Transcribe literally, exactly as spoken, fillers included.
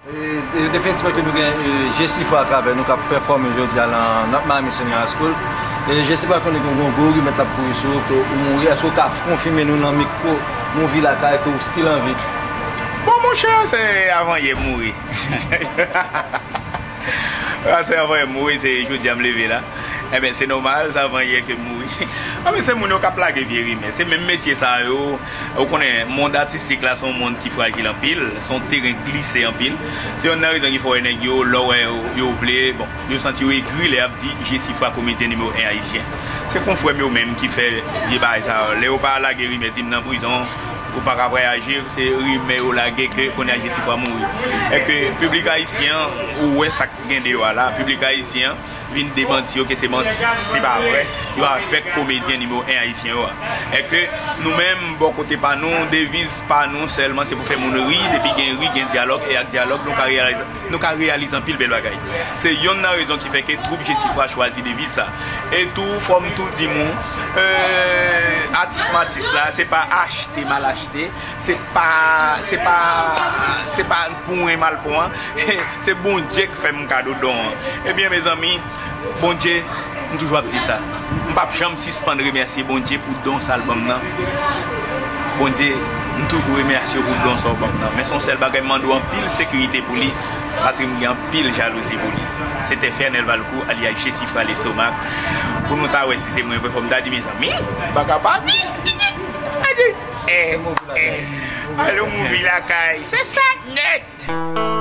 E, e, definitivman ke nou gen, e, Jesifra ak Avè nou k ap pèfòme jodi a nan Not Miami Senior High School. E, Jesifra, konnen gen yon gwo rimè k ap kouri sou ou, ke ou mouri. Èske ou ka konfime nou nan mikwo Mouri Lakay ke ou still an vi? Bon, monchè, se avanyè m mouri. A, se avanyè m mouri, se jodi a m leve la. Enben, se nòmal, se avanyè ke m mouri. Anben, se moun yo k ap lage vye rimè. Se menm mesye sa yo, ou konnen, mond atistik la, se yon mond ki frajil anpil, se yon teren glise anpil. Se yonn nan rezon ki fè w wè nèg yo, lè w wè yo, yo vle, bon, yo santi yo egri lè y ap di Jesifra komedyèn nimewo en ayisyen. Se konfrè m yo menm ki fè vye bagay sa yo. Lè yo pa lage rimè di m nan prizon, ou pa ka vwayaje, se rimè yo lage ke kounye a Jesifra mouri. E ke piblik ayisyen an, ou wè sa k gen deyò a la, piblik ayisyen an vin demanti yo ke se manti, se pa vre. Yo avèk komedyen nimewo en ayisyen yo a. E ke nou menm, bò kote pa nou, deviz pa nou sèlman se pou fè moun ri, depi gen ri, gen dyalòg, e ak dyalòg, nou ka reyalize, nou ka reyalize anpil bèl bagay. Se yonn nan rezon ki fè ke twoup Jesifra chwazi deviz sa. E tou, fò m tou di nou, euh, atis m atis la, se pa achte m al achte, se pa, se pa, se pa pon m al pon an, se Bondye k fè m kado don an. Ebyen, mezanmi, Bondye, m toujou ap di sa. M p ap janm sispann remèsye Bondye pou don sa l ban m nan. Bondye, m toujou remèsye w pou don sa w ban m nan. Men se yon sèl bagay, m mande w anpil sekirite pou li, paske m gen anpil jalouzi pou li. Se te Fernel Valcourt, alyas Jesifra Lestomak. Pou nou ta wè si se mwen vre, fò m ta di, mezanmi, bagay pa di, di, di, di, eh, eh, alo, Mouri Lakay, se sa nèt.